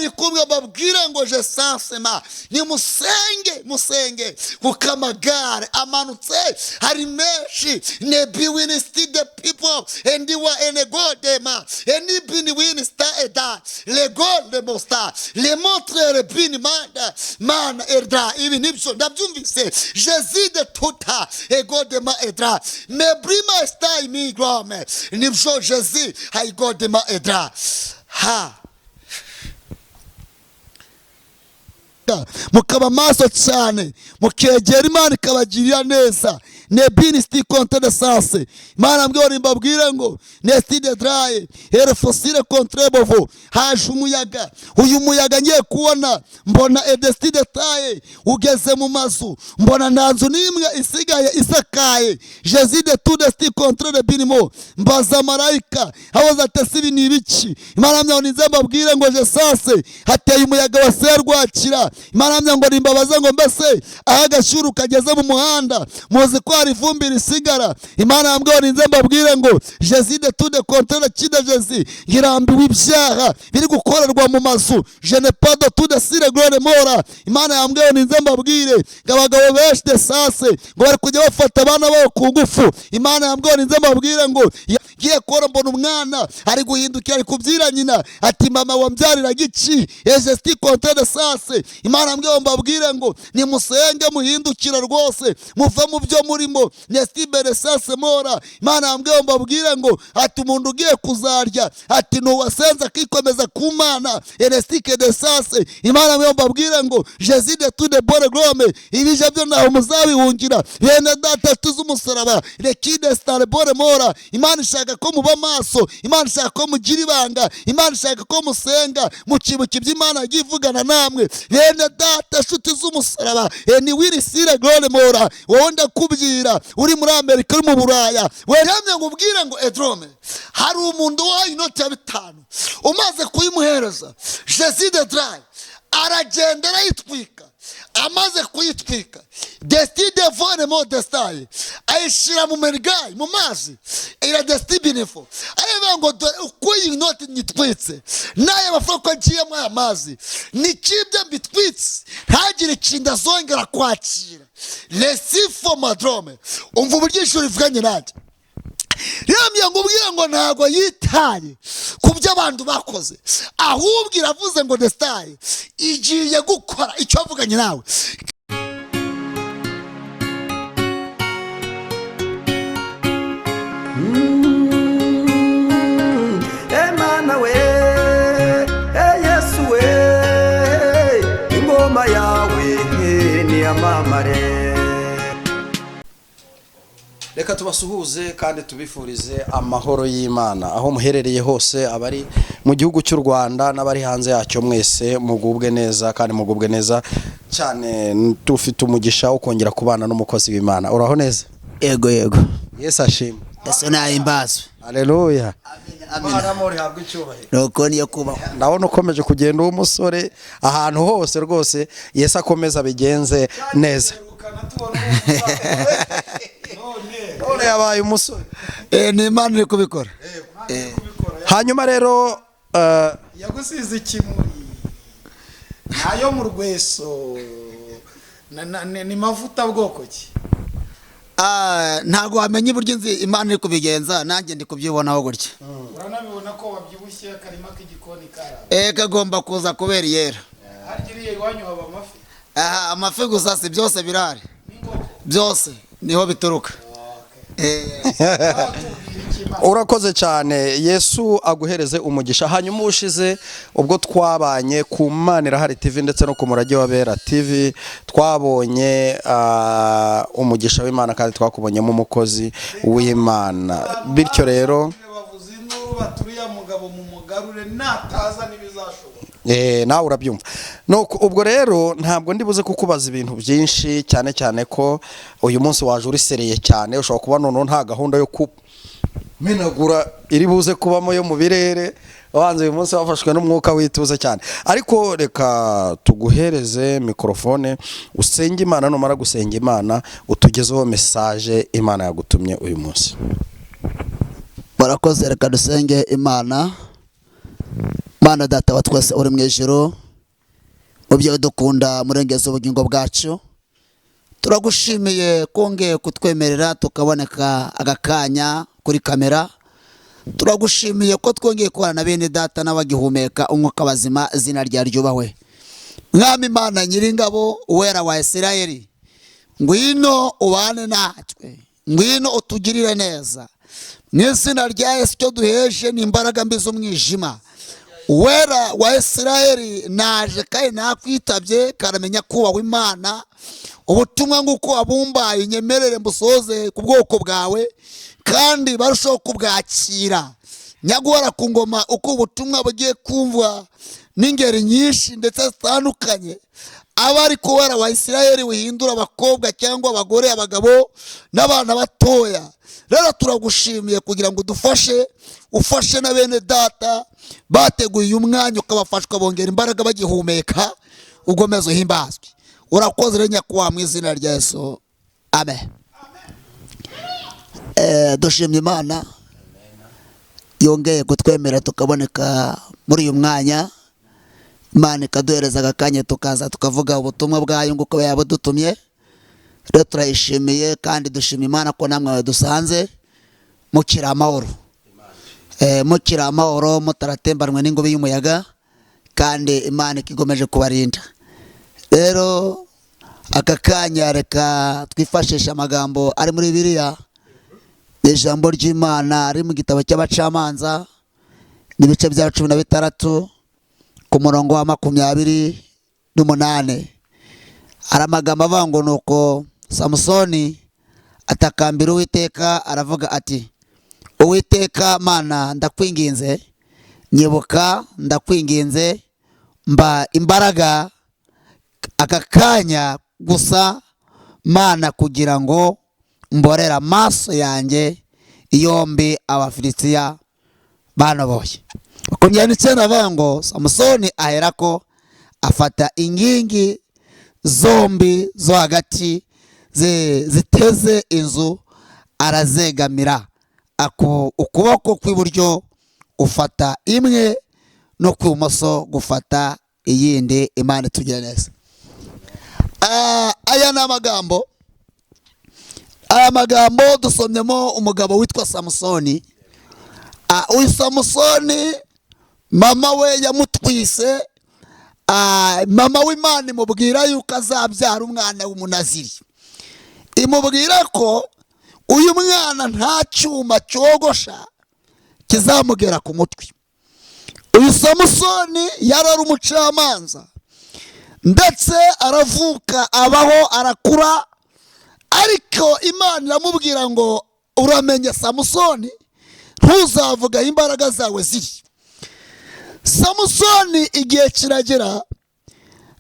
Imana ikumwe babwire ngo je sansema nimusenge musenge kuko amagare amanutse hari menshi nebi winsti the people and wa enegodema enibini winsta eda lego le mosta le montre le bini manda mana edra ibi nibyo ndabyumvise Jésus de tuta egodema edra me brima sta imi grome nibyo Jésus haigodema edra ha mukaba maso cyane mukegera Imana ikabagirira neza nebini sti contre de sase Imana mbwira mbabwire ngo nesti de draye here fosile contre bovo haje umuyaga uyu muyaga ngiye kubona mbona edesti de taye ugeze mu mazu mbona nta nzu n'imwe isigaye isakaye Jésus de tout de sti contre de binimo mbaza marayika abaza ati ibi ni ibiki Imana mbwira nize mbabwire ngo je sase hateye umuyaga wa serwakira Imana mbwira ngo nimbabaza ngo mbese aho agashuru kageze mu muhanda muzi ko hari ivumbi risigara Imana mbwira nize mbabwire ngo Jésus de tout de contre le qui de Jésus ngirambiwe ibyaha biri gukorerwa mu mazu je ne pas de tout de sire gloire mora Imana yambwiye nize mbabwire ngo abagabo benshi de sase ngo bari kujya bafata abana babo ku ngufu Imana yambwiye nize mbabwire ngo ngiye kubona mbona umwana ari guhindukira ari kubyira nyina ati mama wambyarira giki Jésus contre de sase Imana yambwiye mbabwire ngo nimusenge muhindukira rwose muve mu byo murimo nestibere sase mora Imana yambwiye mbabwire ngo ati umuntu ugiye kuzarya ati nuwasenza akikomeza ku Mana enestike de sase Imana yambwiye mbabwire ngo Jésus de tout de bonne grome ibije byo naho muzabihungira bene data tuzumusaraba rekide stare bonne mora Imana ishaka ko muba maso Imana ishaka ko mugira ibanga Imana ishaka ko musenga mukibuka iby'Imana yagiye ivugana namwe bene data shuti z'umusaraba ni wirisire gloire mora wowe ndakubwira uri muri Amerika uri mu Buraya weramye ngo ubwire ngo edrome hari umuntu wahaye inoti ya 5 umaze kuyimuhereza Jésus de dry aragenda arayitwika amaze kuyitwika destide vone mo destaye ayishira mu mergayi mu mazi ira destibinefo areba ngo dore uko iyi noti nyitwitse naye amafaranga agiye mu aya mazi ni kibye mbitwitse ntagire ikintu azongera kwakira lesifo madrome umva uburyo ijuru rivuganye nanjye yambwiye ngo ubwire ngo ntago yitaye ku byo abantu bakoze ahubwo iravuze ngo destaye igiye gukora icyo avuganye nawe. Emana we, Yesu we, ingoma yawe ni amamare. Reka tubasuhuze kandi tubifurize amahoro y'Imana aho muherereye hose, abari mu gihugu cy'u Rwanda n'abari hanze yacyo, mwese mugubwe neza kandi mugubwe neza cyane. Tufite umugisha wo kongera kubana n'umukozi w'Imana. Uraho neza? Yego yego. Yesu ashimwe. Yesu nahimbazwe. Haleluya. Amina. Nuko niyo kubaho. Ndabona ukomeje kugenda uwo musore ahantu hose rwose. Yesu akomeza bigenze neza. None yabaye umusore. Ni Imana iri kubikora. Hanyuma rero yagusize ikimuri nayo mu rweso ni mavuta bwoko ki? Ntago wamenye uburyo nzi Imana iri kubigenza, nanjye ndi kubyibonaho gutya. Uranabibona ko wabyibushye akarima k'igikoni karaba. Kagomba kuza kubera yera. Harya iwanyu haba amafi? Aha amafi gusa si byose birari. Byose niho bituruka. Urakoze cyane, Yesu aguhereze umugisha. Hanyuma ushize ubwo twabanye ku Manirahari TV ndetse no ku Murage w'Abera TV, twabonye umugisha w'Imana kandi twakubonyemo umukozi w'Imana. Bityo rero nawe urabyumva. Nuko ubwo rero ntabwo ndibuze kukubaza ibintu byinshi cyane cyane ko uyu munsi waje urisereye cyane, ushobora kuba none nta gahunda yo kumenagura iri buze kubamo yo mu birere, wanze uyu munsi wafashwe n'umwuka wituze cyane. Ariko reka tuguhereze mikrofone usenge Imana, numara gusenga Imana utugezeho message Imana yagutumye uyu munsi. Barakoze, reka dusenge Imana. Mana Data wa twese uri mu ijuru, mubyeyi udukunda murengeza ubugingo bwacu, turagushimiye kongeye kutwemerera tukaboneka aka kanya kuri kamera. Turagushimiye ko twongeye kubana na bene data n'abagihumeka umwuka bazima, izina rya ryubahwe. Mwami Imana Nyiringabo, Uwera wa Isirayeli, ngwino ubane natwe, ngwino utugirire neza. Mu izina rya Yesu, icyo duheje ni imbaraga mbi z'umwijima. Uwera wa Isirayeli, naje kandi nakwitabye, karamenya kubahwa Imana. Ubutumwa nk'uko wabumbaye unyemerere mbusoze ku bwoko bwawe, kandi barushaho kubwakira. Nyaguhora ku ngoma, uko ubutumwa bugiye kumvwa n'ingeri nyinshi ndetse zitandukanye, aba ari Uwera wa Isirayeli wihindura abakobwa cyangwa abagore, abagabo n'abana batoya. Rero turagushimiye kugira ngo udufashe, ufashe na bene data bateguye uyu mwanya, ukabafasha ukabongera imbaraga bagihumeka, ugomeze uhimbazwe. Urakoze rero nyakubahwa, mu izina rya Yesu, amen. Dushimye Imana yongeye kutwemera tukaboneka muri uyu mwanya, Imana ikaduhereza aka kanya tukaza tukavuga ubutumwa bwayo nk'uko yabudutumye. Rero turayishimiye kandi dushima Imana ko namwe dusanze mukiri amahoro, mukiri amahoro, mutaratembanwe n'inkubi y'umuyaga, kandi Imana ikigomeje kubarinda. Rero aka kanya reka twifashishe amagambo ari muri Bibiliya, ni ijambo ry'Imana riri mu gitabo cy'Abacamanza, n'ibice bya 16 ku murongo wa 28. Hari amagambo avuga ngo: "Nuko Samusoni atakambira Uwiteka, aravuga ati: 'Uwiteka Mana, ndakwinginze, nyibuka, ndakwinginze, mba imbaraga aka kanya gusa, Mana, kugira ngo mborere amaso yanjye yombi Abafilisitiya banoboye.'" 29 avuga ngo: "Samusoni aherako afata inkingi zombi zo hagati ziteze inzu, arazegamira, ukuboko kw'iburyo gufata imwe no kw'ibumoso gufata iyindi." Imana itugire neza. Aya ni amagambo, aya magambo dusomyemo umugabo witwa Samusoni. Uyu Samusoni mama we yamutwise, mama w'Imana imubwira yuko azabyara umwana w'umunaziri, imubwira ko uyu mwana nta cyuma cyogosha kizamugera ku mutwe. Uyu Samusoni yari ari umucamanza, ndetse aravuka, abaho, arakura, ariko Imana iramubwira ngo: "Uramenye Samusoni, ntuzavuga aho imbaraga zawe ziri." Samusoni igihe kiragera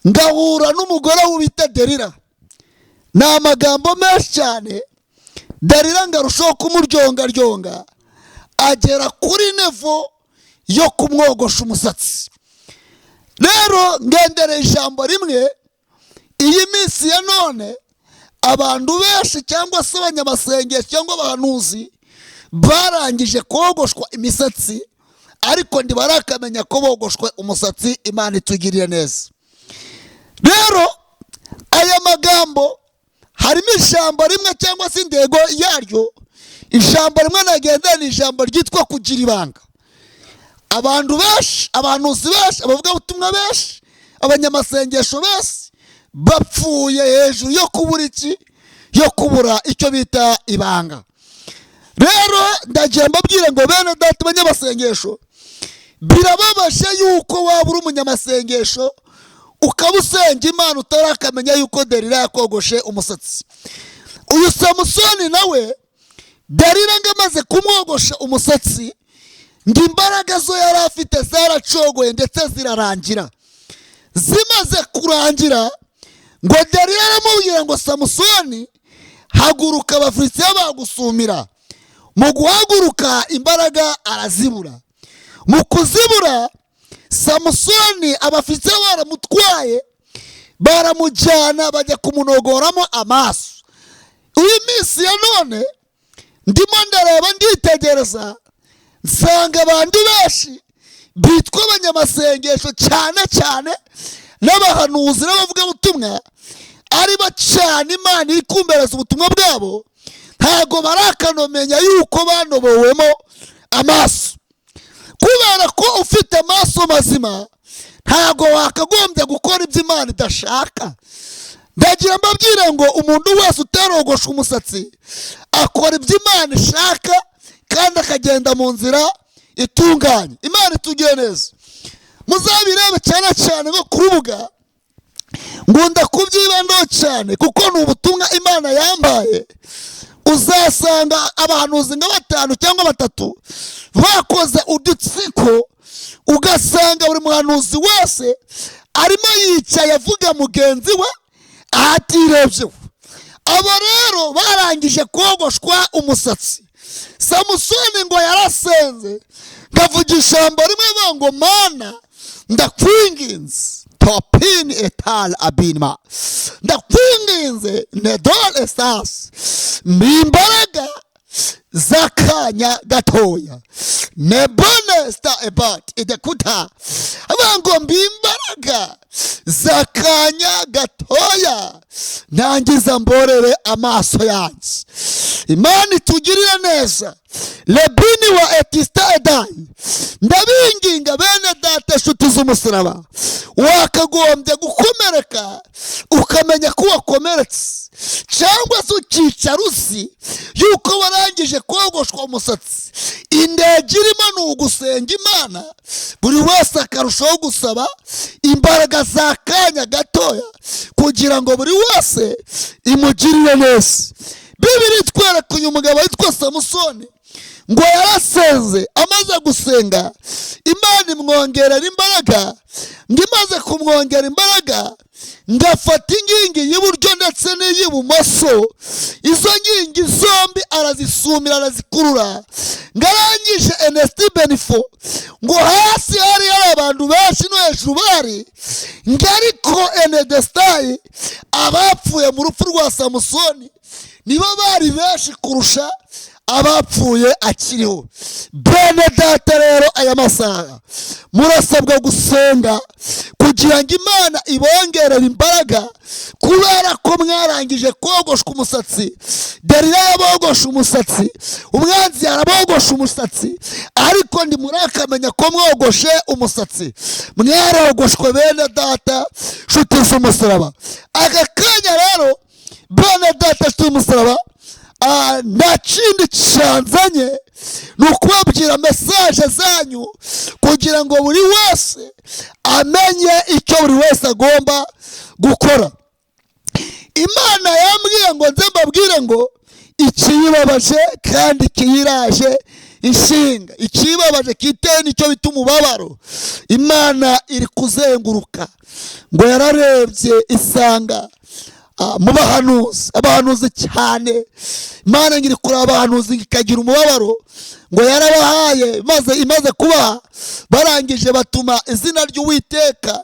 ngahura n'umugore w'ubita Derira. Ni amagambo menshi cyane. Derira ngo arushaho kumuryongaryonga, agera kuri niveau yo kumwogosha umusatsi. Rero ngendereye ijambo rimwe: iyi minsi ya none abantu benshi cyangwa se abanyamasengesho cyangwa abahanuzi barangije kogoshwa imisatsi, ariko ntibarakamenya ko bogoshwe umusatsi. Imana itugiriye neza. Rero aya magambo harimo ijambo rimwe cyangwa se intego yaryo, ijambo rimwe nagenda ni ijambo ryitwa kugira ibanga. Abantu benshi, abahanuzi benshi, abavugabutumwa benshi, abanyamasengesho benshi bapfuye hejuru yo kubura iki? Yo kubura icyo bita ibanga. Rero ndagira mbabwire ngo: bene data abanyamasengesho, birababaje yuko waba uri umunyamasengesho ukaba usenga Imana utarakamenya yuko Derira yakogoshe umusatsi. Uyu Samusoni nawe Derira ngo amaze kumwogosha umusatsi, ngo imbaraga zo yari afite zaracogoye ndetse zirarangira. Zimaze kurangira, ngo Derira aramubwira ngo: "Samusoni, haguruka, Abafilisitiya bagusumira." Mu guhaguruka imbaraga arazibura. Mu kuzibura, Samusoni Abafilisitiya baramutwaye, baramujyana, bajya kumunogoramo amaso. Iyi minsi ya none ndimo ndareba, nditegereza, nsanga abantu benshi Bitwa abanyamasengesho cyane cyane n'abahanuzi n'abavugabutumwa, aribo cyane Imana iri kumbereza ubutumwa bwabo, ntago barakanomenya yuko banobowemo amaso. Kubera ko ufite amaso mazima ntago wakagombye gukora ibyo Imana idashaka. Ndagira mbabwire ngo umuntu wese utarogosha umusatsi akora ibyo Imana ishaka kandi akagenda mu nzira itunganye. Imana itugiye neza. Muzabirebe cyane cyane nko ku rubuga, ngunda kubyibandaho cyane kuko ni ubutumwa Imana yambaye. Uzasanga abahanuzi nka 5 cyangwa 3 bakoze udutsiko, ugasanga buri muhanuzi wese arimo yicaye avuga mugenzi we ahatirebyeho. Abo rero barangije kogoshwa umusatsi. Samusoni ngo yarasenze, ngavuga ijambo rimwe ngo Mana ndakwinginze, topini etal abinma, ndakwinginze nedol esas, mbimbaraga z'akanya gatoya, nebone sta ebat idekuta, abango mbimbaraga z'akanya gatoya, ntangiza mborere amaso yanjye. Imana itugirire neza. Lebini wa etista edai, ndabinginga bene data nshuti z'umusaraba, wakagombye gukomereka ukamenya ko wakomeretse, cyangwa se ukicara uzi yuko warangije kogoshwa umusatsi. Indege irimo ni ugusenga Imana, buri wese akarushaho gusaba imbaraga z'akanya gatoya kugira ngo buri wese imugirire neza. Bibiri itwereka uyu mugabo witwa Samusoni ngo yarasenze, amaze gusenga Imana imwongerera imbaraga, ngo imaze kumwongera imbaraga ngafata ingingi y'iburyo ndetse n'iy'ibumoso, izo ngingi zombi arazisumira arazikurura. Ngarangije Ernest Benifo ngo hasi hari abantu benshi no hejuru bari, ngariko Enedestai abapfuye mu rupfu rwa Samusoni nibo bari benshi kurusha abapfuye akiriho. Bene data rero aya masaha murasabwa gusenga kugira ngo Imana ibongerere imbaraga, kubera ko mwarangije kogoshwa umusatsi. Delila yabogosha umusatsi, umwanzi yarabogosha umusatsi, ariko ndi murakamenya ko mwogoshe umusatsi. Mwaragoshwe bene data nshuti z'umusaraba. Aka kanya rero bene data nshuti z'umusaraba, nta kindi cyanzanye ni ukubabwira mesaje zanyu kugira ngo buri wese amenye icyo buri wese agomba gukora. Imana yambwiye ngo nze mbabwire ngo ikiyibabaje kandi kiyiraje inshinga, ikibabaje kiteye nicyo bita umubabaro. Imana iri kuzenguruka ngo yararebye isanga mu bahanuzi, abahanuzi cyane Imana ngiri kuri abahanuzi ikagira umubabaro, ngo yarabahaye maze imaze kubaha barangije batuma izina ry'Uwiteka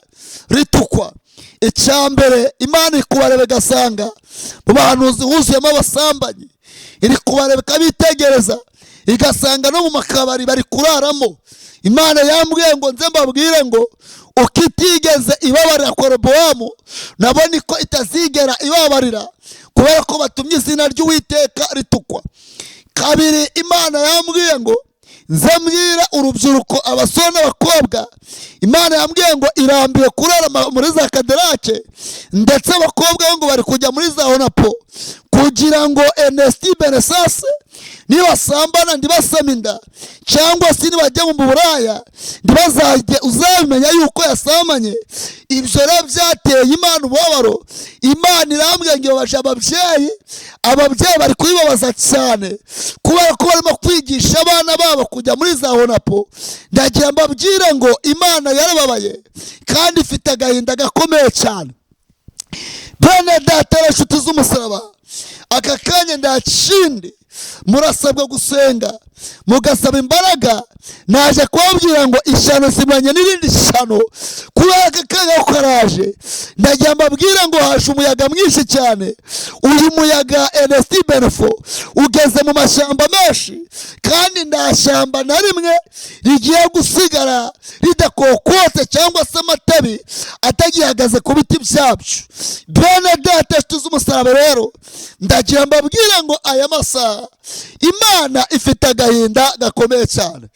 ritukwa. Icyambere Imana ikubarebe gasanga mu bahanuzi huzuyemo abasambanyi, iri kubareba ikabitegereza igasanga no mu makabari bari kuraramo. Imana yambwiye ngo nze mbabwire ngo ukitigeze ibabarira Korobowamu nabo niko itazigera ibabarira, kubera ko batumye izina ry'Uwiteka ritukwa. Kabiri, Imana yambwiye ngo nze mbwira urubyiruko abasore n'abakobwa, Imana yambwiye ngo irambiye kurara muri za kaderake, ndetse abakobwa ngo bari kujya muri za honapo kugira ngo Ernest Benesase nibasambana ndibasama inda, cyangwa se nibajya mu buraya ndibazajye uzamenya yuko yasamanye. Ibyo rero byateye Imana umubabaro. Imana irambwiye ngo baje ababyeyi, ababyeyi bari kubibabaza cyane kubera ko barimo kwigisha abana babo kujya muri za honapo. Ndagira mbabwire ngo Imana yarababaye kandi ifite agahinda gakomeye cyane. Bene data nshuti z'umusaraba, aka kanya nta kindi murasabwa gusenga Mugasaba imbaraga. Naje kubabwira ngo ishyano zimanye n'irindi shyano kubera aka kanya ko karaje. Ndagira mbabwire ngo haje umuyaga mwinshi cyane. Uyu muyaga Ernest Benefo ugeze mu mashyamba menshi, kandi nta shyamba na rimwe rigiye gusigara ridakokotse cyangwa se amatabi atagihagaze ku biti byabyo. Bene data, inshuti z'umusaraba, rero ndagira mbabwire ngo aya masaha Imana ifite agahinda gakomeye cyane.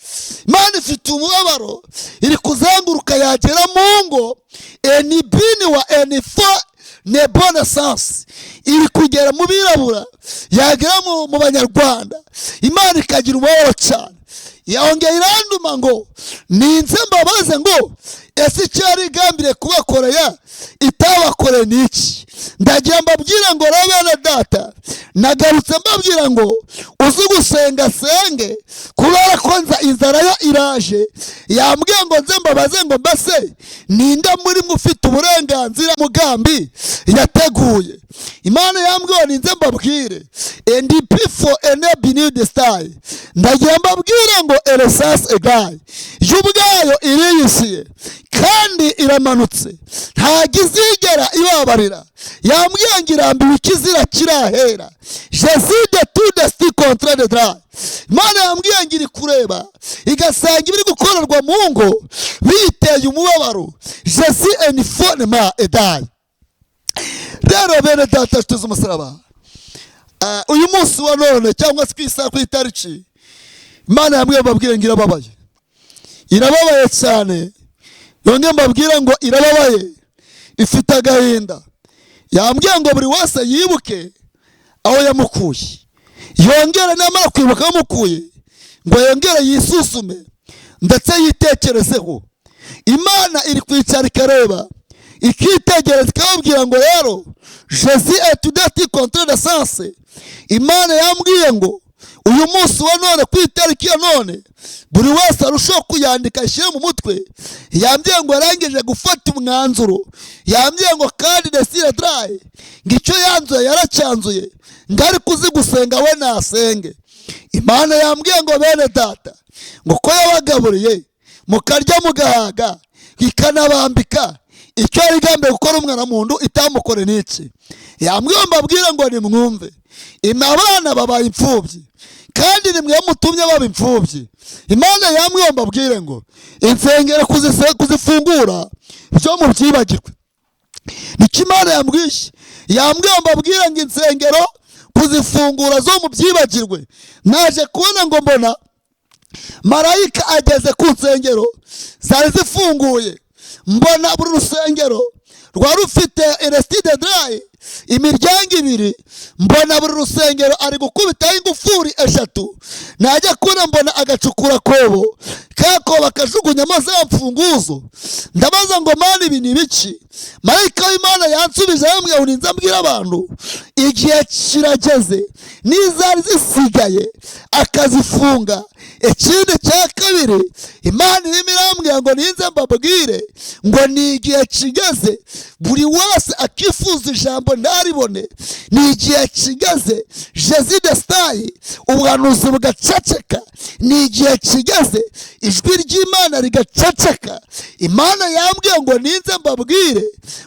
Imana ifite umubabaro, iri kuzenguruka yagera mu ngo enibini wa enifo ne bonne sens, iri kugera mu birabura, yagera mu banyarwanda, Imana ikagira umubabaro cyane. Yongeye iranduma ngo ninze mbabaze ngo ese icyo yari igambiriye kubakorera itabakoreye ni iki? Ndagira mbabwire ngo rero bene data, nagarutse mbabwira ngo uzi gusenga senge, kubera ko nza inzara yo iraje. Yambwiye ngo nze mbabaze ngo mbese ninde muri mwe ufite uburenganzira mugambi yateguye? Imana yambwiye ngo ninze mbabwire ndp ene binidi style. Ndagira mbabwire ngo eresasi egayi yo ubwayo iriyisiye kandi iramanutse, ntabwo izigera ibabarira. Yambwiye ngo irambiwe ikizira kirahera jeside tudesti kontra de dra. Imana yambwiye ngo iri kureba igasanga ibiri gukorerwa mu ngo biteye umubabaro jesi enifone ma edayi. Rero bene data, nshuti z'umusaraba, uyu munsi wa none cyangwa se ku isaha, ku itariki, Imana yambwiye mbabwire ngo irababaye, irababaye cyane. Yongeye mbabwire ngo irababaye, ifite agahinda. Yambwiye ngo buri wese yibuke aho yamukuye, yongere namara kwibuka aho yamukuye ngo yongere yisusume ndetse yitekerezeho. Imana iri kwicara ikareba, ikitegereza, ikababwira ngo rero jesi etudeti contre de sanse. Imana yambwiye ngo uyu munsi wa none, ku itariki ya none, buri wese arushaho kuyandika ashyire mu mutwe. Yambwiye ngo yarangije gufata umwanzuro. Yambwiye ngo kandi desire darayi ngo icyo yanzuye yaracyanzuye, ngo ariko uzi gusenga we nasenge. Imana yambwiye ngo bene data, ngo ko yabagaburiye mukarya mugahaga ikanabambika, icyo yari igambiriye gukora umwana muntu itamukore n'iki? Yambwiye mbabwire ngo nimwumve, abana babaye imfubyi kandi nimwe mutumye baba imfubyi. Imana yambwiye mbabwire ngo insengero kuzifungura byo mubyibagirwe. Nicyo Imana yambwiye. Yambwiye mbabwire ngo insengero kuzifungura zo mubyibagirwe. Naje kubona ngo mbona marayika ageze ku nsengero zari zifunguye, mbona buri rusengero rwari rufite eresitide darayi imiryango ibiri, mbona buri rusengero ari gukubitaho ingufuri eshatu. Najya kubona mbona agacukura kobo kakobo akajugunyamo za mfunguzo. Ndabaza ngo Mana, ibi ni ibiki? Marayika w'Imana yansubije yambwiye ngo ninze mbwire abantu igihe kirageze n'izari zisigaye akazifunga. Ikindi cya kabiri, Imana irimo irambwira ngo ninze mbabwire ngo ni igihe kigeze buri wese akifuza ijambo ntaribone. Ni igihe kigeze jezi desitayi ubuhanuzi bugaceceka. Ni igihe kigeze ijwi ry'Imana rigaceceka. Imana yambwiye ngo ninze mbabwire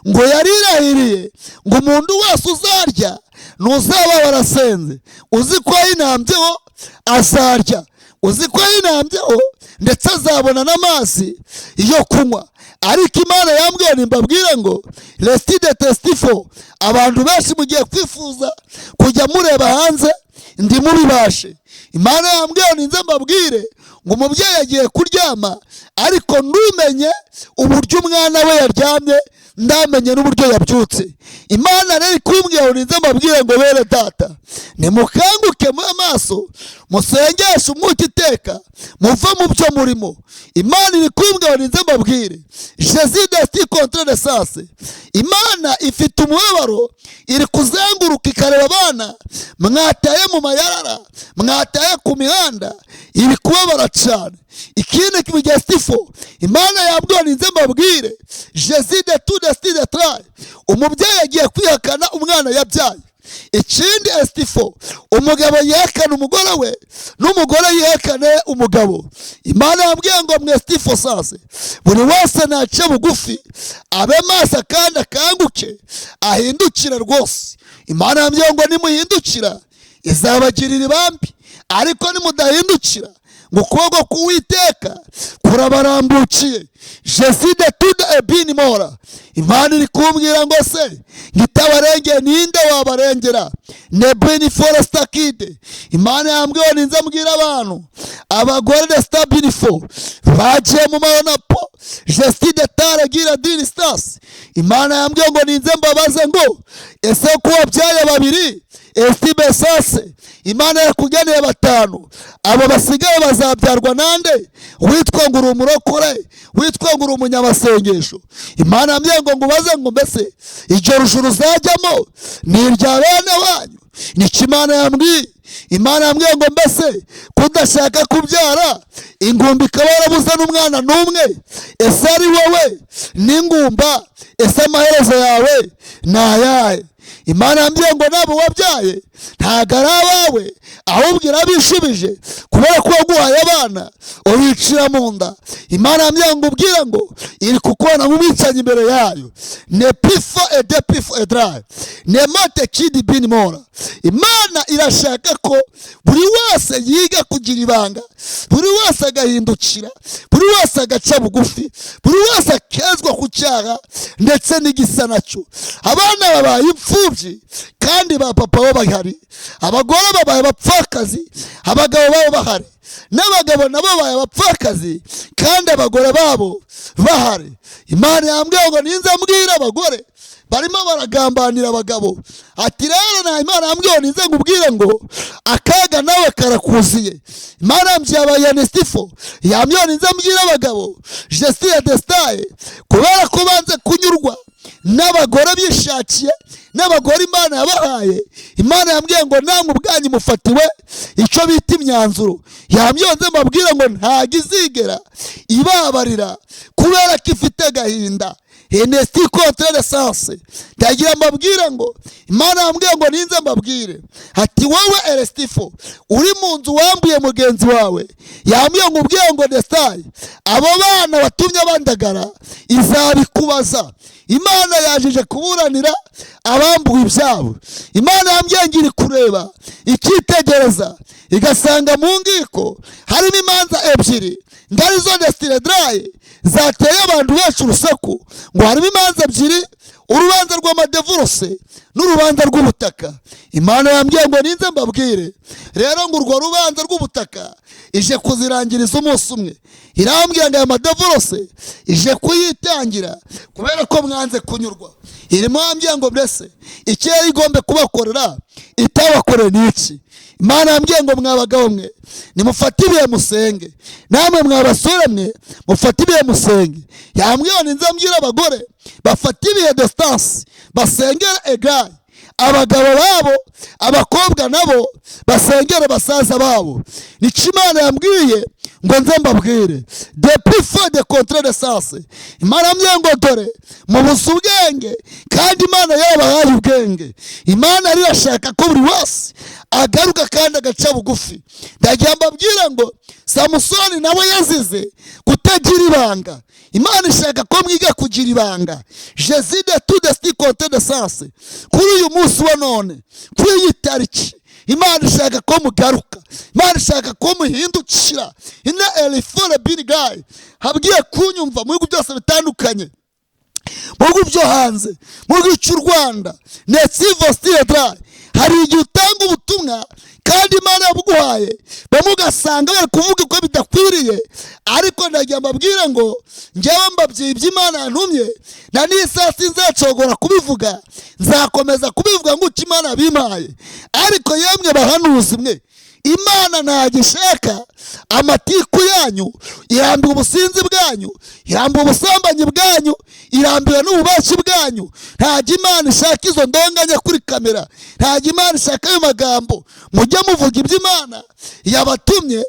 ngo yarirahiriye ngo umuntu wese uzarya ntuzaba warasenze, uzi ko yinambyeho azarya, uzi ko yinambyeho ndetse azabona n'amazi yo kunywa. Ariko Imana yambwiye nimbabwire ngo resitide testifo, abantu benshi mugiye kwifuza kujya mureba hanze ndimubibashe. Imana yambwiye ninze mbabwire ngo umubyeyi agiye kuryama ariko ntumenye uburyo umwana we yaryamye, ndamenye n'uburyo yabyutse. Imana rero ikumbwiye ngo ninze mbabwire ngo bene data, nimukanguke mu amaso, musengeshe umwuka iteka, muve mu byo murimo. Imana iri kumbwira ngo ninze mbabwire jezi desti contre de sase. Imana ifite umubabaro, iri kuzenguruka ikareba abana mwataye mu mayarara, mwataye ku mihanda, iri kubabara cyane. Ikindi kibigestifo, Imana yambwiye ninze mbabwire jezi de tu desti de trai, umubyeyi agiye kwihakana umwana yabyaye. Ikindi, estifo umugabo yihakana umugore we, n'umugore yihakane umugabo. Imana yambwiye ngo mwestifo sase, buri wese nace bugufi, abe maso kandi akanguke, ahindukire rwose. Imana yambwiye ngo nimuhindukira izabagirira ibambi, ariko nimudahindukira ngo ukuboko k'Uwiteka kurabarambukiye. Jeside tude ebini mora. Imana iri kumbwira ngo se ngitabarengeye, ninde wabarengera? Nebini forestakide. Imana yambwiye ninze mbwira abantu, abagore de stabinifo bagiye mu mayonapo jeside taragira dini stasi. Imana yambwiye ngo ninze mbabaze ngo ese ko wabyaye babiri esti besase, Imana yakugeneye batanu, abo basigaye bazabyarwa nande? Witwa ngo uri umurokore, witwa ngo uri umunyamasengesho. Imana yambwiye ngo ngubaze ngo mbese iryo rujuru uzajyamo ni irya bene wanyu? Nicyo Imana yambwiye. Imana yambwiye ngo mbese kudashaka kubyara, ingumba ikaba yarabuze n'umwana n'umwe, ese ari wowe n'ingumba, ese amaherezo yawe ni ayahe? Imana yambwiye ngo nabo wabyaye ntago ari abawe, ahubwo irabishubije kubera ko waguhaye abana ubicira mu nda. Imana yambwiye ngo ubwire ngo iri kukubona nk'umwicanyi imbere yayo. Nepifo edepifo edraye nemote kidi bini mora. Imana irashaka ko buri wese yiga kugira ibanga, buri wese agahindukira, buri wese agaca bugufi, buri wese akezwa ku cyaha ndetse n'igisa nacyo. Abana babaye imfubyi kandi ba papa bo bahari, abagore babaye abapfakazi, abagabo babo bahari, n'abagabo nabo babaye abapfakazi kandi abagore babo bahari. Imana yambwiye ngo ninze mbwira abagore barimo baragambanira abagabo, ati rero na Imana yambwiye ninze ngubwire ngo akaga nawe karakuziye. Imana yambwiye abayanestifo, yambwiye ninze mbwira abagabo gestiya destaye, kubera ko banze kunyurwa n'abagore bishakiye, n'abagore Imana yabahaye. Imana yambwiye ngo namwe ubwanyu mufatiwe icyo bita imyanzuro. Yambwiye nze mbabwire ngo ntago izigera ibabarira kubera ko ifite agahinda. Enesti contre l'essence. Ndagira mbabwire ngo Imana yambwiye ngo ninze mbabwire ati wowe Erestifo uri mu nzu wambuye mugenzi wawe, yambwiye ngo ubwiye ngo Destai abo bana watumye bandagara izabikubaza. Imana yajije kuburanira abambuwe ibyabo. Imana yambwiye ngo iri kureba ikitegereza igasanga mu ngiko harimo imanza ebyiri ngarizo destiledraye zateye abantu benshi urusaku, ngo harimo imanza ebyiri, urubanza rw'amadevurose n'urubanza rw'ubutaka. Imana yambwiye ngo ninze mbabwire rero ngo urwo rubanza rw'ubutaka ije kuzirangiriza umunsi umwe. Irambwira ngo aya madevurose ije kuyitangira kubera ko mwanze kunyurwa. Irimo yambwiye ngo mbese icyo yari igomba kubakorera itabakoreye ni iki? Imana yambwiye ngo mwabagabo mwe nimufate ibihe musenge, namwe mwabasore mwe mufate ibihe musenge. Yambwiye ngo ninze mbwira abagore bafate ibihe distance basengera egaye abagabo babo, abakobwa nabo basengera basaza babo. Nicyo Imana yambwiye ngo nze mbabwire depuis feu de contre de sens. Imana yambwiye ngo dore mubuze ubwenge kandi Imana yabahaye ubwenge. Imana irashaka ko buri wese agaruka kandi agaca bugufi. Ndagira mbabwire ngo Samusoni nawe yazize kutagira ibanga. Imana ishaka ko mwiga kugira ibanga. Jésus de tout de compte de sens. Kuri uyu munsi wa none, kuri iyi tariki, Imana ishaka ko mugaruka, Imana ishaka ko muhindukira. Ina elifore binigayi habwiye kunyumva mu bihugu byose bitandukanye, mu bihugu byo hanze, mu gihugu cy'u Rwanda, netsivo stile. Hari igihe utanga ubutumwa kandi Imana yabuguhaye, bamwe ugasanga bari kuvuga uko bidakwiriye, ariko ndagira mbabwire ngo njyewe mbabyiye ibyo Imana yantumye, na n'isaha sinzacogora kubivuga, nzakomeza kubivuga nk'uko Imana yabimpaye. Ariko yemwe bahanuzi mwe, Imana ntagishaka Amatiku yanyu, irambiwe ubusinzi bwanyu, irambiwe ubusambanyi bwanyu, irambiwe n'ububashi bwanyu. Ntabwo Imana ishaka izo ndonganya kuri kamera, ntabwo Imana ishaka ayo magambo. Mujye muvuga ibyo Imana yabatumye.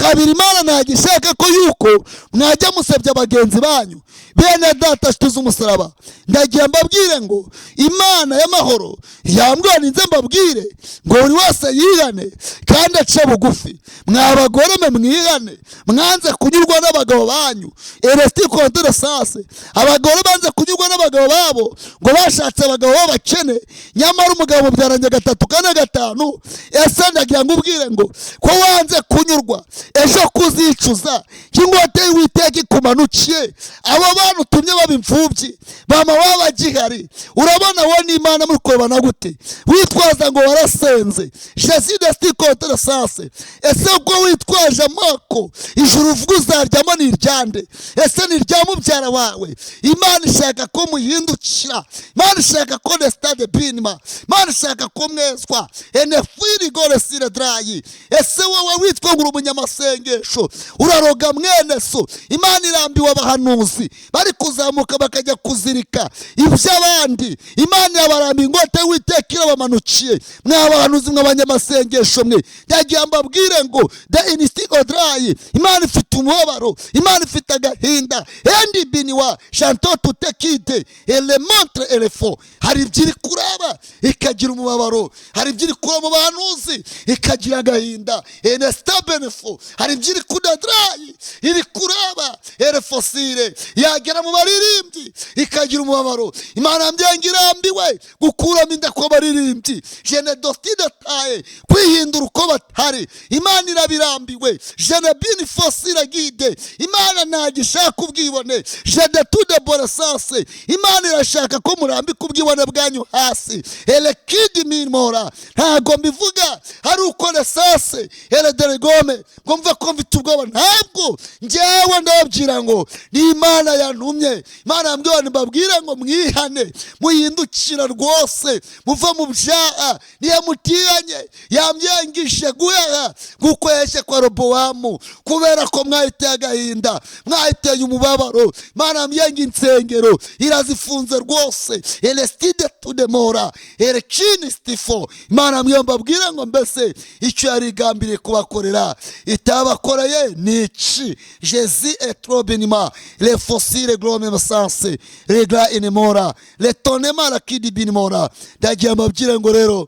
Kabiri, Imana ntabwo ishaka ko yuko mwajya musebya bagenzi banyu. Bene data, nshuti z'umusaraba, ndagira mbabwire ngo Imana y'amahoro yambwira ninze mbabwire ngo buri wese yihane kandi ace bugufi. Mwa bagore mwe, mwihane, mwanze kunyurwa n'abagabo banyu. Eresti kontere sase, abagore banze kunyurwa n'abagabo babo, ngo bashatse abagabo b'abakene, nyamara umugabo mubyaranye gatatu, kane, gatanu. Ese ndagira ngo ubwire ngo ko wanze kunyurwa, ejo kuzicuza cy'ingote y'Uwiteka ikumanukiye, abo bana utumye baba imfubyi, mama waba agihari, urabona wowe n'Imana muri kurebana gute? Witwaza ngo warasenze. Jesi desti kontere sase, ese ubwo witwaje amoko, ijuru uvuga uzaryamo ni iryande? Ese ni irya mubyara wawe? Imana ishaka ko muhindukira, Imana ishaka ko nesitade binima, Imana ishaka ko mwezwa enefiri gore sire drayi. Ese wowe witwa ngo uri umunyamasengesho, uraroga mwene so? Imana irambiwe abahanuzi bari kuzamuka bakajya kuzirika iby'abandi. Imana irabarambiye, ingote y'Uwiteka irabamanukiye. Mwa bahanuzi mwe, abanyamasengesho mwe, ndagira mbabwire ngo the instigo drayi, Imana ifite umubabaro, Imana ifite agahinda. Endi biniwa shanto tutekide ele montre elefo. Hari ibyo iri kuraba ikagira umubabaro, hari ibyo iri kuraba mu bahanuzi ikagira agahinda. Enestabenefo, hari ibyo iri kudadrayi iri kuraba erefosire, yagera mu baririmbyi ikagira umubabaro. Imana mbyange irambiwe gukuramo inda kw'abaririmbyi, jene dostide taye, kwihindura uko batari. Imana irabirambiwe. Jene bini fosire gide, Imana ntabwo ishaka ubwibone. Jene tude boresanse, Imana irashaka ko murambika ubwibone bwanyu hasi. Elekidi mimora, ntabwo mbivuga hari uko resanse erederegome ngo mve ko mfite ubwoba. Ntabwo njyewe ndababwira ngo ni Imana yantumye. Imana yambwiye ngo mbabwire ngo mwihane, muhindukira rwose, muve mu byaha. Niyo mutihanye yamyangishe guheha gukweshe kwa Robowamu, kubera ko mwahiteye agahinda, mwahiteye umubabaro. Imana yambwiye insengero irazifunze rwose. Elestide tudemora erekini stifo. Imana yambwiye mbabwire ngo mbese icyo yari igambiriye kubakorera itabakoreye ni iki? Jezi etrobinima le fossile glome sanse regra inemora le tonema la kidi binimora. Ndagiye mbabwire ngo rero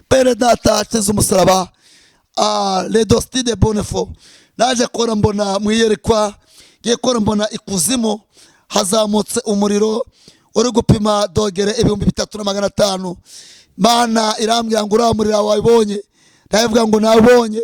pere data ateze umusaraba, le dostide bonefo, naje kubona mbona mu iyerekwa, ngiye kubona mbona ikuzimu hazamutse umuriro uri gupima dogere 3500. Imana irambwira ngo uriya muriro wabibonye? Ndavuga ngo nabonye.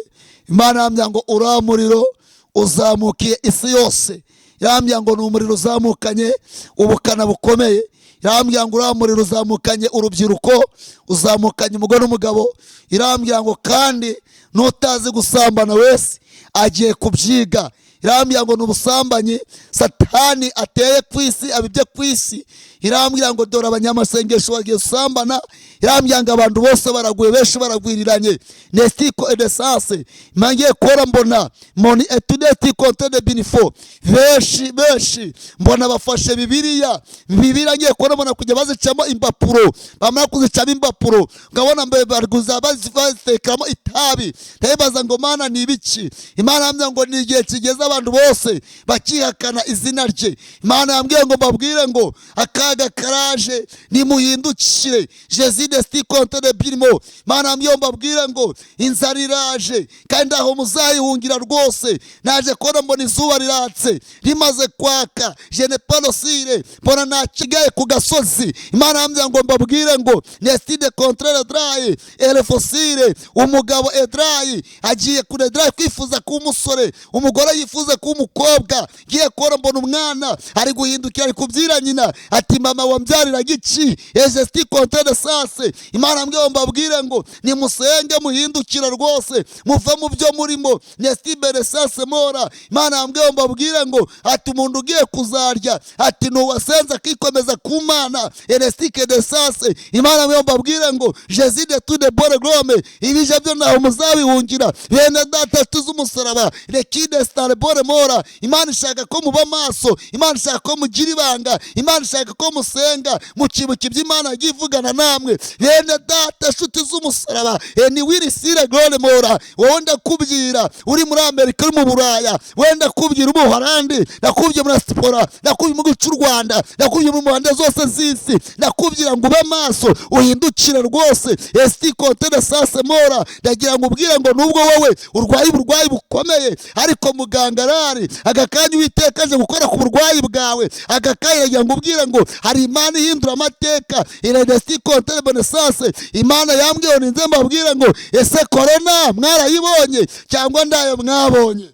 Imana irambwira ngo uriya muriro uzamukiye isi yose. Irambwira ngo ni umuriro uzamukanye ubukana bukomeye. Irambwira ngo uriya muriro uzamukanye urubyiruko, uzamukanye umugore n'umugabo. Irambwira ngo kandi n'utazi gusambana wese agiye kubyiga. Irambwira ngo ni ubusambanyi Satani ateye ku isi, abibye ku isi. Irambwira ngo dore abanyamasengesho bagiye gusambana. Irambwira ngo abantu bose baraguye, benshi baragwiriranye. Nestiko edesanse mangiye kora mbona moni etudeti konte de binifo. Benshi benshi mbona bafashe Bibiliya, Bibiliya ngiye kora mbona kujya bazicamo impapuro, bamara kuzicamo impapuro ngabona mbe barguza bazitekamo itabi. Ndayibaza ngo Mana ni ibiki? Imana yambwiye ngo ni igihe kigeze abantu bose bakihakana izina rye. Imana yambwiye ngo mbabwire ngo akaga karaje, nimuhindukire. Jezi desti konte de birimo. Imana yambwiye ngo mbabwire ngo inzara iraje kandi aho muzayihungira rwose. Naje kubona mbona izuba riratse rimaze kwaka, jene panosire, mbona nakigaye ku gasozi. Imana yambwiye ngo mbabwire ngo nestide kontrere drayi elefosire, umugabo edrayi agiye kure edrayi kwifuza kuba umusore, umugore yifuza kuba umukobwa. Ngiye kubona mbona umwana ari guhindukira, ari kubyira nyina ati mama wambyariraga iki? Ejesti kontrere sase. sase. Imana mbwiye mbabwire ngo nimusenge muhindukira rwose, muve mu byo murimo. Nestibere sase mora. Imana mbwiye mbabwire ngo ati umuntu ugiye kuzarya ati nuwasenze akikomeza ku Mana. Erestike de sase. Imana mbwiye mbabwire ngo Jésus de tout de bonne glome, ibije byo naho muzabihungira. Bene data tuzi umusaraba rekide stare bore mora. Imana ishaka ko muba maso, Imana ishaka ko mugira ibanga, Imana ishaka ko musenga mukibuka ibyo Imana yagiye ivugana namwe. Bene data nshuti z'umusaraba, ni wirisire glore mora. Wowe ndakubwira uri muri Amerika, uri mu Buraya, wenda kubwira uri mu Buholandi, ndakubwira muri sipora, ndakubwira mu gihugu cy'u Rwanda, ndakubwira mu mpande zose z'isi, ndakubwira ngo ube maso uhindukire rwose. Esti konte de sase mora. Ndagira ngo ubwire ngo nubwo wowe urwaye uburwayi bukomeye, ariko muganga arari aka kanya Uwiteka aje gukora ku burwayi bwawe. Aka kanya ndagira ngo ubwire ngo hari Imana ihindura amateka. Iredesti konte de bonesase. Imana yambwiye ngo ninze mbabwire ngo ese korona mwarayibonye cyangwa ndayo mwabonye?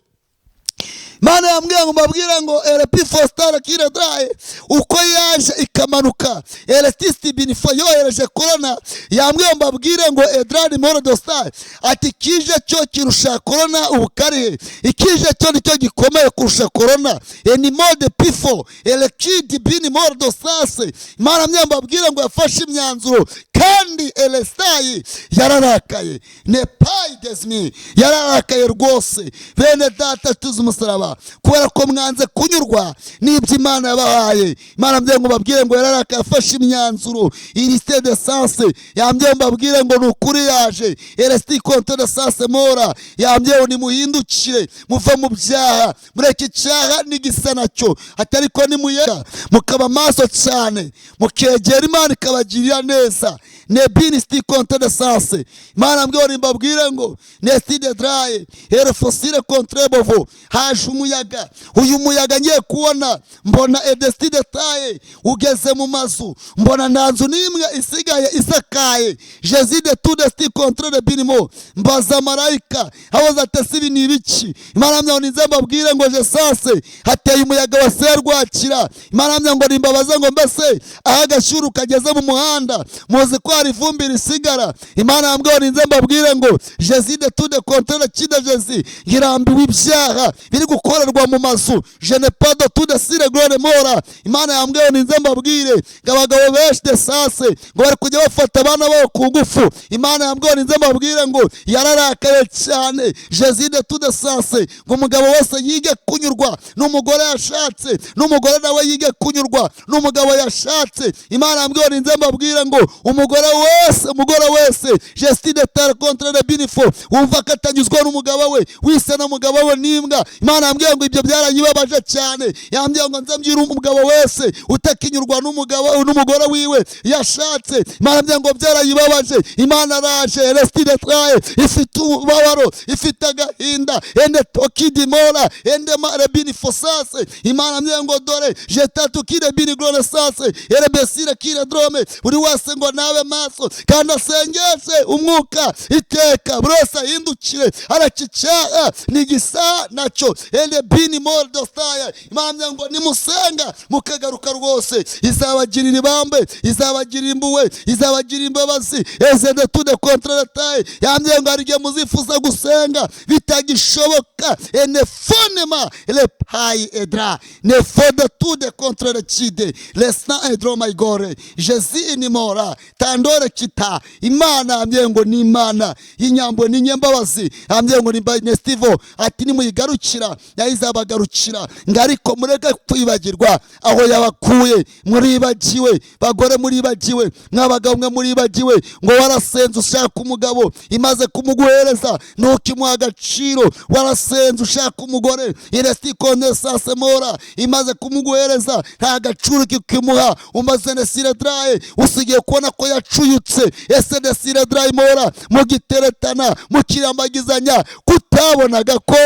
Imana yambwiye ngo mbabwire ngo RP Foster kire draye uko yaje ikamanuka Erestiste binifo yohereje korona. Yambwiye ngo mbabwire ngo Edrani Moro Dostar ati kije cyo kirusha korona ubukarihe, ikije cyo nicyo gikomeye kurusha korona. Eni mode pifo elekidi bini moro dostase. Imana yambwiye mbabwire ngo yafashe imyanzuro kandi Elestayi yararakaye, Nepayi desmi yararakaye rwose. Bene data tuzi umusaraba, kubera ko mwanze kunyurwa n'ibyo Imana yabahaye. Imana yambwiye ngo mbabwire ngo yararakaye, afashe imyanzuro. Irisite de sanse yambwiye ngo mbabwire ngo ni ukuri yaje. Eresti konte de sanse mora. Yambwiye ngo nimuhindukire muve mu byaha, mureke icyaha n'igisa nacyo, atari ko nimuyera mukaba maso cyane, mukegera Imana ikabagirira neza. Nebini sti konte de sanse. Imana yambwiye ngo mbabwire ngo nesti de draye erefosire contre bovo. Haje umuyaga, uyu muyaga ngiye kubona mbona edesti de taye ugeze mu mazu, mbona nta nzu n'imwe isigaye isakaye. Jésus de tout de sti contre de binimo. Mbaza marayika abaza ati ese ibi ni ibiki? Imana yambwiye ngo ninze mbabwire ngo jesase hateye umuyaga wa serwakira. Imana yambwiye ngo nimbabaze ngo mbese aho agashyuru kageze mu muhanda muzi ko hari ivumbi risigara? Imana yambwiye ngo ninze mbabwire ngo Jésus de tout de contre de kide Jésus ngirambiwe ibyaha biri gukorerwa mu mazu. Je ne pas de tout de sire gloire mora. Imana yambwiye ngo ninze mbabwire ngo abagabo benshi de sase ngo bari kujya bafata abana babo ku ngufu. Imana yambwiye ngo ninze mbabwire ngo yararakaye cyane. Jésus de tout de sase ngo umugabo wese yige kunyurwa n'umugore yashatse, n'umugore nawe yige kunyurwa n'umugabo yashatse. Imana yambwiye ngo ninze mbabwire ngo umugore wese, umugore wese geste de terre contre le binifo wumva ko atanyuzwa n'umugabo we, wise n'umugabo we n'imbwa. Imana yambwiye ngo ibyo byaranyibabaje cyane. Yambwiye ngo nze mbwire umugabo wese utakinyurwa n'umugabo n'umugore wiwe yashatse. Imana yambwiye ngo byarayibabaje. Imana araje resti de traye ifite umubabaro, ifite agahinda ende tokidimora ende marebini fosase. Imana yambwiye ngo dore jetatu kire bini glore sase erebesire kire drome. Buri wese ngo nabe maso kandi asengeshe umwuka iteka, buri wese ahindukire arakicaha nigisa nacyo ende bini more dostaya. Imana ngo nimusenga mukagaruka rwose izabagirira ibambe, izabagirira impuhwe, izabagirira imbabazi. Eze de tout de contre la taille. Yambwiye ngo hari igihe muzifuza gusenga bitagishoboka. Ene fonema le pai edra ne fode tout de contre le chide le sang edro maigore Jésus inimora tandore kita. Imana yambwiye ngo ni Imana y'inyambo n'inyembabazi. Yambwiye ngo ni Nestivo ati nimuyigarukira yayizabagarukira, ngo ariko mureke kwibagirwa aho yabakuye. Muribagiwe bagore, muribagiwe mwabagabo mwe, muribagiwe ngo warasenze ushaka umugabo imaze kumuguhereza ntukimuha agaciro. Warasenze ushaka umugore iresti sase mora imaze kumuguhereza nta gaciro kikimuha. Umaze nesire draye usigiye kubona ko yacuyutse. Ese nesire draye mora mugiteretana mukirambagizanya kuta Kutabonaga ko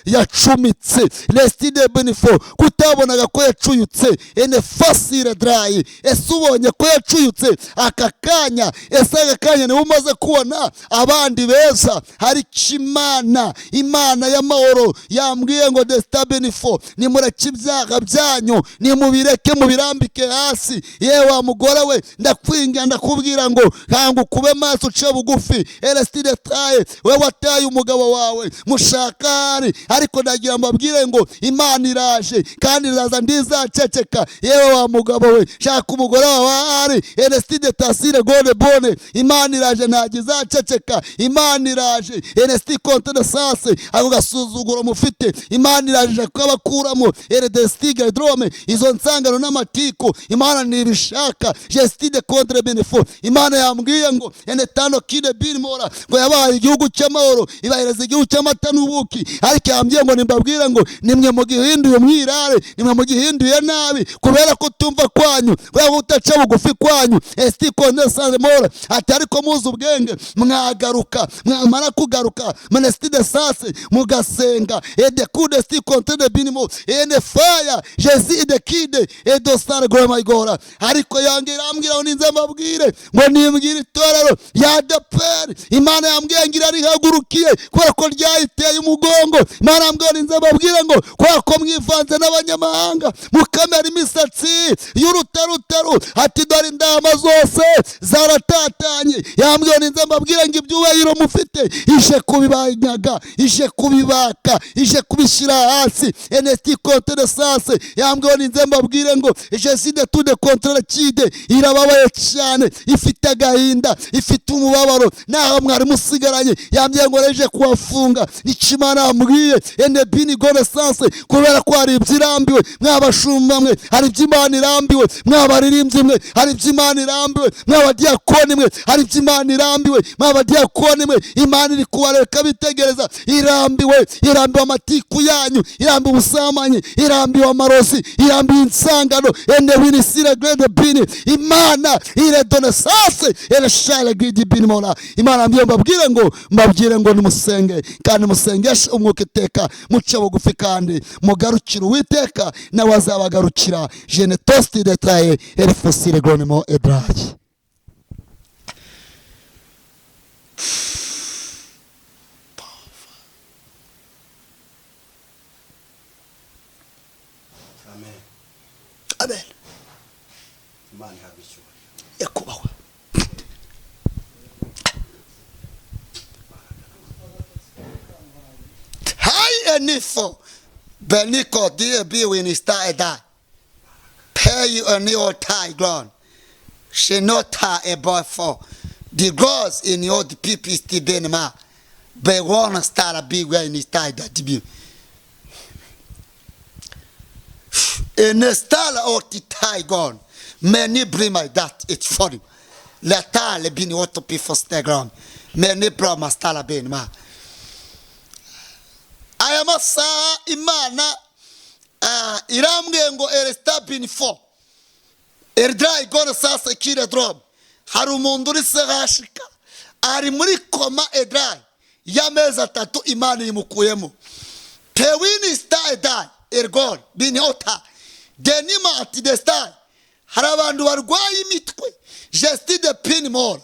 yacumitse restide benifo, kutabonaga ko yacuyutse ene fasire drayi. Ese ubonye ko yacuyutse aka kanya? Ese aka kanya niwe umaze kubona abandi beza? Hari Imana, Imana y'amahoro yambwiye ngo desita benifo, nimureke ibyaha byanyu, nimubireke mubirambike hasi. Yewe wa mugore we, ndakwinga ndakubwira ngo kanguka ube maso uce bugufi. Erestide taye, we wataye umugabo wawe mushakari, ariko ndagira mbabwire ngo Imana iraje kandi iraza ndizaceceka. Yewe wa mugabo we, shaka umugore wawe ari Erestide tasire gone bone. Imana iraje ntabwo izaceceka. Imana iraje Erestide konte de sase, ako gasuzuguro mufite Imana iraje kubakuramo. Eredestige drome, izo nsangano n'amatiku Imana nirishaka. Gestide contre benefo, Imana yambwiye ngo ene tano kide bin mora, ngo yabaye igihugu cy'amahoro, ibahereza igihugu cy'amata n'ubuki. Ariko yambwiye ngo nimbabwire ngo nimwe mugihinduye mwirare, nimwe mugihinduye nabi, kubera kutumva kwanyu, kubera kutaca bugufi kwanyu. Esti konte sase mora, ati ariko muzi ubwenge mwagaruka, mwamara kugaruka manestide sase mugasenga ede kude sti konte de binimo ene fire jesi de kide edosar groma igora. Ariko yange irambwira ngo ninze mbabwire ngo nimbwire itorero ya DPR. Imana yambwiye ngira rihagurukiye kubera ko ryayiteye umugongo. Imana yambwiye ninze mbabwire ngo kubera ko mwivanze n'abanyamahanga mukamera imisatsi y'urutarutaru, ati dore indama zose zaratatanye. Yambwiye ninze mbabwire ngo ibyubahiro mufite ije kubibanyaga, ije kubibaka, ije kubishyira hasi. Enesti konte de sase, yambwiye ninze mbabwire ngo jesi de tout de contre kide irababaye cyane, ifite agahinda, ifite umubabaro, naho mwari musigaranye. Yambwiye ngo reje kubafunga. Nicyo Imana yambwiye ene bini gone sanse, kubera ko hari ibyirambiwe mwabashumba mwe, hari iby'Imana irambiwe mwabaririmbyi mwe, hari iby'Imana irambiwe mwabadiyakoni mwe, hari iby'Imana irambiwe mwabadiyakoni mwe. Imana iri kubareka bitegereza, irambiwe, irambiwe amatiku yanyu, irambiwe ubusambanyi, irambiwe amarozi, irambiwe insangano. Ene winisira grande bini, Imana iredone sase ere shale gridi bini mora. Imana mbwiye mbabwire ngo nimusenge kandi musengeshe umwuka iteka, muce bugufi kandi mugarukire Uwiteka nawe azabagarukira. Je ne tosti de traye ere fosile gronemo edraye. Amen. Amen. Imana ihabwe icyubahiro. Yakubahwa. Hai enifo beniko die bi winista eda pay you a new tie ground she not a boy for the girls in your people still benema be one star big where in style that be in a style of the tie gone many bring my that it's for him let all be what to be for stay ground many bring my style benema. Aya masaha Imana irambwiye ngo erestabin 4 erdrai gone sasa kire drop. Hari umuntu uri serashika ari muri koma edrai y'amezi 3 Imana imukuyemo. Pewini star edai ergol bini ota denima ati destai. Hari abantu barwaye imitwe gesti de pin more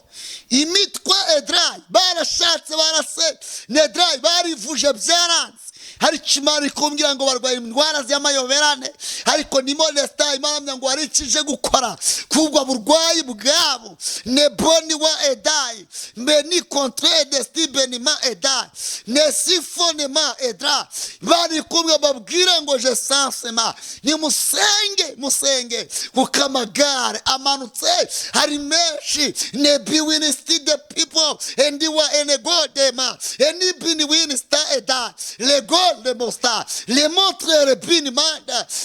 imitwe edrai barashatse barase nedrai barivuje byaranze. Hari Imana ikumbwira ngo barwaye indwara z'amayoberane, ariko nimo lesta Imana ngo aricije gukora kubwo burwayi bwabo. Neboni wa edai meni contre destibenima edai nesifonema edra. Bari kumwe babwira ngo je sansema ni musenge musenge kukamagare amanutse hari menshi nebi winsti the people and wa enegodema enibini winsta edai lego le monster le montre le bin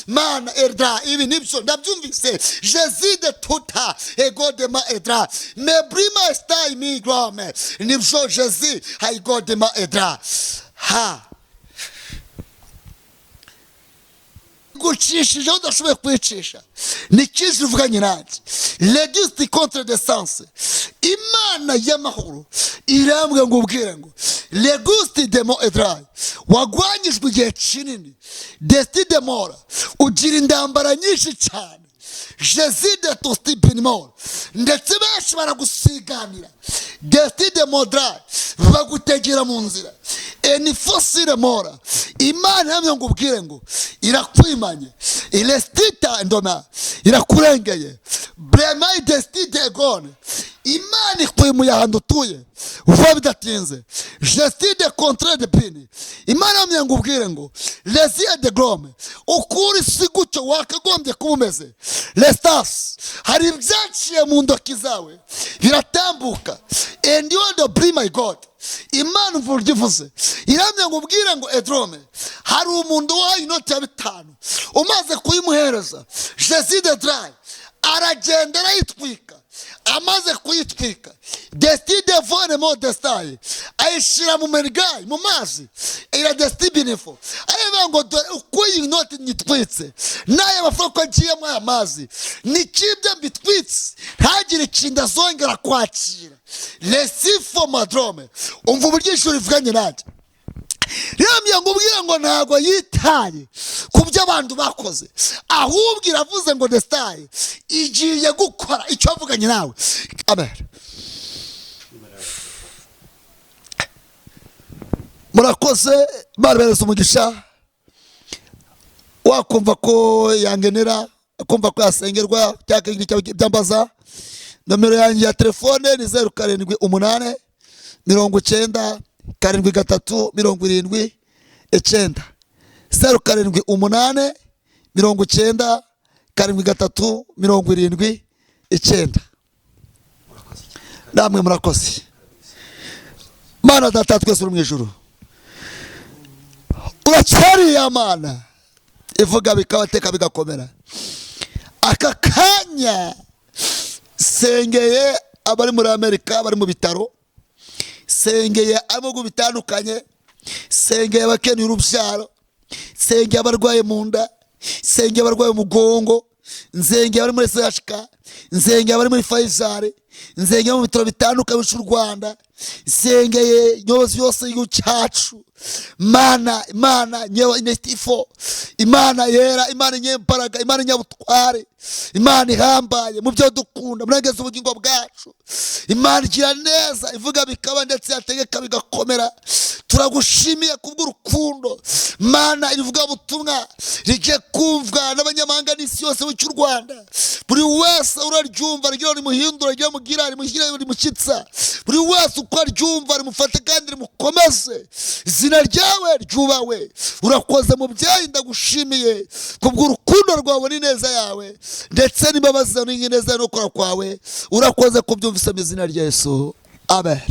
man edra ibi nibyo ndabyumvise Jésus de tota egodema edra me brima stai mi grome nibyo Jésus hayigodema edra ha gucishije udashoboye kwicisha ni kizi uvuganye nanjye. Reduce contre de sens Imana y'amahoro irambwe ngo ubwire ngo legusti demo edrai, wagwanyijwe igihe kinini, desti demora, ugira indambara nyinshi cyane, jezide tosti binimora, ndetse benshi baragusiganira, desti demodrai, bagutegera mu nzira, enifosire mora. Imana iramye ngo ubwire ngo irakwimanye, irestita ndoma, irakurengeye, bremayi desti degone. Imana ikwimuye ahantu utuye vuba bidatinze, gestide contre de pini. Imana yamye ngo ubwire ngo lesie de grome, ukuri si gutyo wakagombye kuba umeze. Lestas, hari ibyaciye mu ntoki zawe biratambuka, and you are the be my God. Imana umva uburyo ivuze, iramye ngo ubwire ngo edrome, hari umuntu wahaye inoti ya 5, umaze kuyimuhereza jeside dry, aragenda arayitwika. Amaze kuyitwika, destide vone mo destaye, ayishyira mu merigayi mu mazi, ira destibinefo, areba ngo dore uko iyi noti nyitwitse n'aya mafaranga agiyemo aya mazi ni kibyo mbitwitse, ntagire ikintu azongera kwakira. Lesifo madrome, umva uburyo ishuri rivuganye nanjye. Riramye ngo ubwire ngo ntabwo yitaye ku byo abantu bakoze, ahubwo iravuze ngo destaye igiye gukora icyo yavuganye nawe. Amen. Murakoze, barbereza umugisha. Wakumva ko yangenera, akumva ko yasengerwa cyangwa byambaza, nomero yanjye ya telefone ni 0 7 8 90 7 3 79, 0 7 8 90 7 3 79. Namwe murakoze. Mana data twese uri mu ijuru, uracyari ya Mana ivuga bikabateka bigakomera. Aka kanya sengeye abari muri Amerika bari mu bitaro, sengeye abo bitandukanye, sengeye abakeneye urubyaro, sengeye abarwaye mu nda, sengeye abarwaye umugongo, nzengeye abari muri CHK, nzengeye abari muri Faisal, nzengeye mu bitaro bitandukanye by'u Rwanda, sengeye nyobozi yose y'igihugu cyacu. Mana, Imana nyewe inestifo, Imana yera, Imana nyembaraga, Imana nyabutware, Imana ihambaye mu byo dukunda, murengeze ubugingo bwacu. Imana igira neza, ivuga bikaba ndetse yategeka bigakomera. Turagushimiye kubw'urukundo. Mana, irivuga butumwa rije kumvwa n'abanyamahanga n'isi yose cy'u Rwanda. Buri wese uraryumva rigira rimuhindura, rigira mugira rimushyira rimushyitsa. Buri wese uko aryumva rimufate kandi rimukomeze. Izina ryawe ryubawe. Urakoze mubyeyi, ndagushimiye kubw'urukundo rwawe n'ineza yawe, ndetse n'imbabazi zawe n'ineza no gukora kwawe. Urakoze kubyumvise mu izina rya Yesu. Amen.